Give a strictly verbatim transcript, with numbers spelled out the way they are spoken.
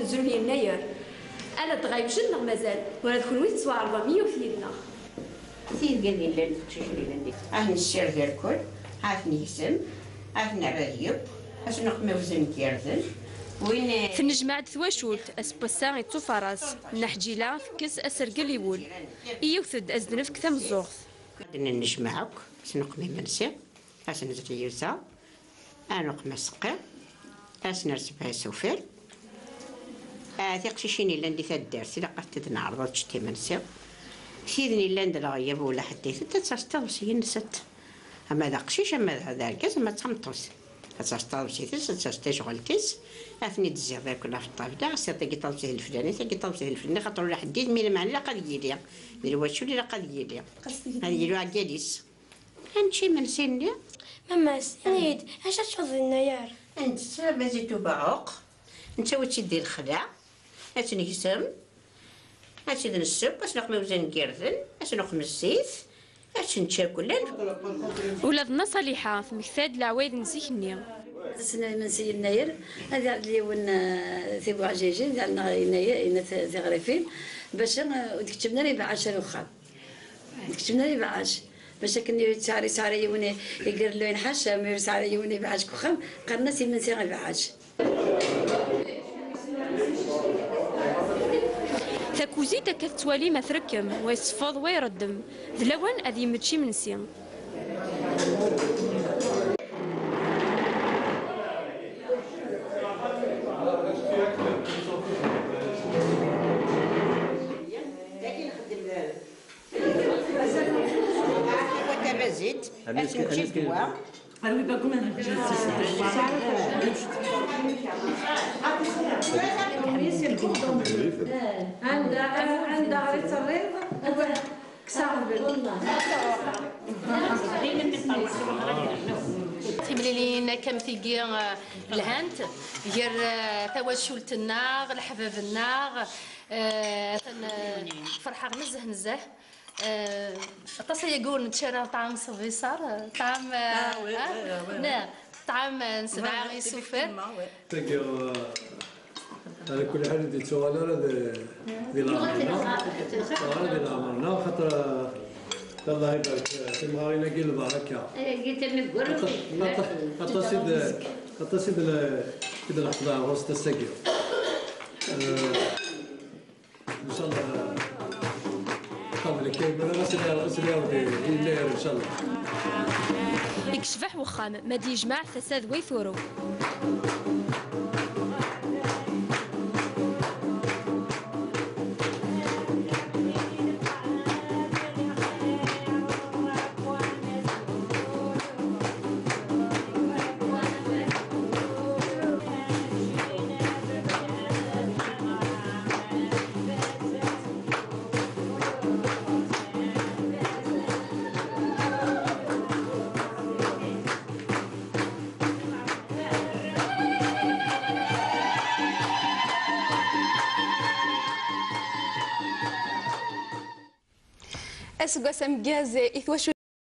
Azul Yennayer. Ala dɣa yewjed neɣ mazal? Ula d kenwi tettwaɛerḍem yiwet yid-neɣ. Tidga d yellan teqcicin yellan di. Ad nessired irkul, ad t-negzem, ad t-nerr ad yeww, ad s-neqmiwzen deg irden. Win, eh, Tennejmaɛ-d twacult, aseggas-a ittufaras. Nna Ḥǧila tekkes asergel i wul. I yiwet-d ad s-d-nefk tameẓẓuɣt. Ad nennejmaɛ akk, ad s-neqm imensi, ad s-nezri yuza. Ad nuqem aseqqi, ad s-nerr sebɛa isufar. Ah, tiqcicin yellan di taddart, ilaq ad t-id-neɛreḍ ad ččent imensi. Tid yellan d leɣyab ula ḥedd itent, ad tt-aseṭṭiḍ s yinset. Ama d aqcic, ama d, d argaz, ama d tameṭṭut. Ad tt-aseṭṭiḍ s yinset, ad tt-aseṭṭiḍ ccɣel-is, ad ten-id-tezziḍ irkul ɣef ṭṭabla, aseṭṭiḍ tagi ṭṭabla d leflani, tagi ṭṭabla d leflani, xaṭer ula ḥedd itent, mi lmeɛna ilaq ad yili. D lwacul ilaq ad yili. Ad yili uɛeggal-is. Ad nečč imensi-nni. Mamma, ini-d, acu ad teččeḍ di Yennayer? Ad nečč abazit ubeɛɛuq, nettawi-tt-id di lexla, ad tt-negzem, ad tt-id-nesseww, ad s-neqm iwzan n yirden, ad s-neqm zzit, ad tt-nečč akk. Ula d Nna Ṣaliḥa temmekta-d leɛwayed n zik-nni. Tessen imensi Yennayer, ad iɛdel yiwen, eh, tibuɛjijin, ad iɛdel neɣ Yennayer, yenna t-, tiɣrifin, bac, eh, ur d-keččmen ara ibeɛɛac ar uxxam. Keččmen ara ibeɛɛac. Bac akken ur yesɛi, yesɛi ara yiwen i, igerrlen ḥaca, ma ur yesɛi ara yiwen ibeɛɛac deg uxxam, qqaren-as imensi ibeɛɛac. Takuzit akka tettwalim ad trekkem, wa yessefeḍ, wa ireddem. D lawan ad yemmečč imensi. Tabazit, akken ččint wa. Anda, anda ara terriḍ? Kkes aɣbel. Timlilin akka am tigi, eh, lhant gar, eh, tawacult-nneɣ, leḥbab-nneɣ, eh, atan, eh, ferḥeɣ nezzeh, nezzeh. Eh, aṭas ayagi ur nečči ara ṭṭɛam s tbiṣar, eh, ṭṭɛam, eh, ah, oui, ah, oui, oui, oui. Neɣ ṭṭɛam, eh, n sebɛa isufar. Tagi, eh, ala kulli ḥal ur d-ittuɣal ara di, di leɛmer-nneɣ. Ara di leɛmer-nneɣ, xaṭer, eh, Allah ibarek, eh, timɣarin-agi lbaraka. Ayagi tameggarut. Aṭas, aṭas, aṭas i d, aṭas i d, i d-neqḍeɛ ɣur-s ass-agi. Eh, Ncallah, qabel akka, yemma, ad s-nɛawed, ad s-nɛawed i, i Yennayer, ncallah. I yecbeḥ wexxam, ma d-yejmeɛ tasa d way turew. Aseggas ameggaz i twacult.